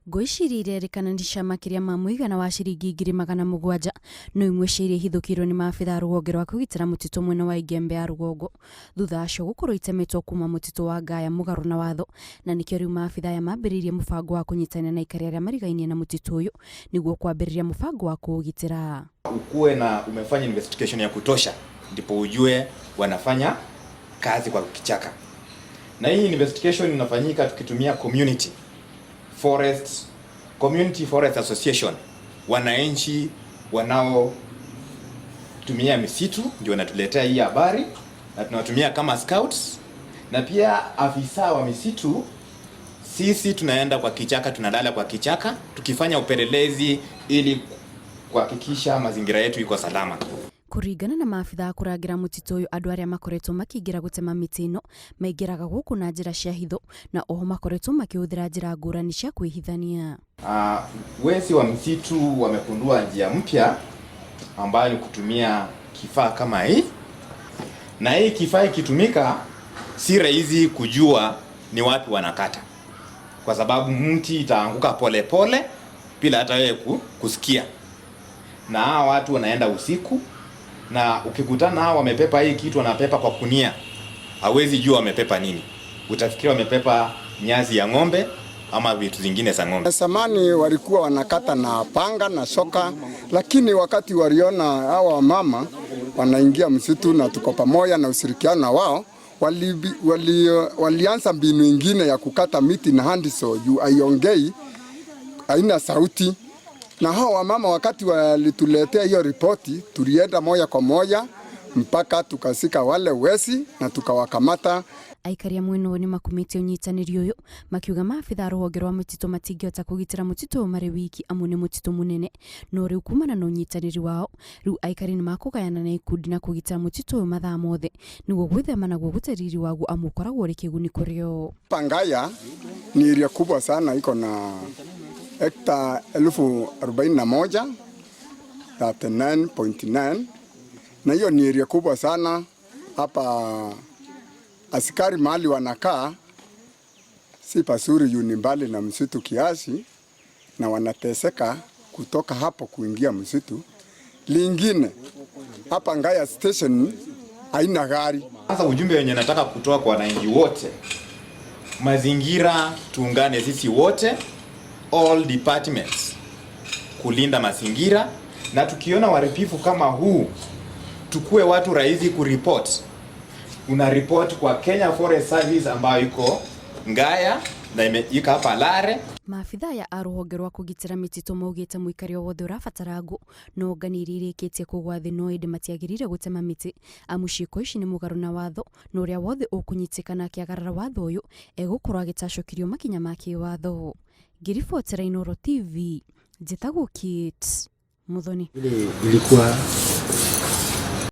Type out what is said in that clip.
Ngũ ici iria irerĩkana nĩ cia makĩria ma mũigana wa ciringi 700,000 no imwe cia iria ihithũkĩirwo nĩ maabitha a rũhonge rwa kũgitĩra mũtitũ mwena wa Igembe ya rũgongo thutha wacio gũkorwo itemetwo kuma mũtitũ wa Ngaya mũgarũ na watho, na nĩkĩo rĩu maabitha aya mambĩrĩirie mũbango wa kũnyitanĩra na aikari arĩa marigainie na mũtitũ ũyũ nĩguo kwambĩrĩria mũbango wa kũũgitĩra. Ukuwe na umefanya investigation ya kutosha ndipo ujue wanafanya kazi kwa kichaka, na hii investigation inafanyika tukitumia community forest association, wananchi wanaotumia misitu ndio wanatuletea hii habari na tunawatumia kama scouts, na pia afisa wa misitu. Sisi tunaenda kwa kichaka, tunalala kwa kichaka tukifanya upelelezi ili kuhakikisha mazingira yetu iko salama. Kũringana na maabitha a kũrangĩra mũtitũ ũyũ, andũ arĩa makoretwo makĩingĩra gũtema mĩtĩ ĩno maingĩraga gũkũ na njĩra cia hitho na oho makoretwo makĩhũthĩra njĩra ngũrani cia kwĩhithania. Wezi wa msitu wamegundua njia mpya ambayo ni kutumia kifaa kama hii, na hii kifaa ikitumika si rahisi kujua ni wapi wanakata, kwa sababu mti itaanguka polepole bila hata wewe kusikia, na hawa watu wanaenda usiku, na ukikutana hao wamepepa hii kitu, wanapepa kwa kunia, hawezi jua wamepepa nini. Utafikiri wamepepa nyasi ya ng'ombe ama vitu zingine za ng'ombe. Zamani walikuwa wanakata na panga na shoka, lakini wakati waliona hawa wamama wanaingia msitu na tuko pamoja na ushirikiano wao, walianza mbinu ingine ya kukata miti na handsaw juu haiongei, haina sauti. Na hao wamama wakati walituletea hiyo ripoti, tulienda moja kwa moja mpaka tukasika wale wezi na tukawakamata. Aikari a mwena ũyũ nĩmakumĩtie ũnyitanĩri ũyũ makiuga maabitha a rũhonge rwa mĩtitũ matingĩhota kũgitĩra mũtitũ ũyũ marĩ wiki amu nĩ mũtitũ mũnene, no rĩu kumana na ũnyitanĩri wao rĩu aikari nĩ makũgayana na ikundi na kũgitĩra mũtitũ ũyũ mathaa mothe nĩguo gwĩthema naguo gũte riri waguo amu ũkoragwo ũrĩ kĩguni kũrĩ o. Ngaya ni area kubwa sana, iko na hekta 41,039.9, na hiyo ni area kubwa sana. Hapa askari mahali wanakaa si pazuri, juu ni mbali na msitu kiasi, na wanateseka kutoka hapo kuingia msitu. Lingine hapa Ngaya station haina gari. Sasa ujumbe wenye nataka kutoa kwa wananchi wote, mazingira, tuungane sisi wote, all departments kulinda mazingira, na tukiona uharibifu kama huu tukue watu rahisi kuripot. Una report kwa Kenya Forest Service ambayo iko Ngaya na iko hapa Lare. Maabitha aya a rũhonge rwa kũgitĩra mĩtitũ maugĩte mũikari o wothe ũrabatara ngũ no ngani iria irĩkĩtie kũgwa thĩ, no ĩndĩ matiagĩrĩire gũtema mĩtĩ amu ciĩko ici nĩ mũgarũ na watho, na ũrĩa wothe ũkũnyitĩkana akĩagarara watho ũyũ egũkorwo agĩtacũkĩrio makinya ma kĩwatho. Ngĩribotera Inooro TV, njĩtagwo Kate Muthoni. Ile ilikuwa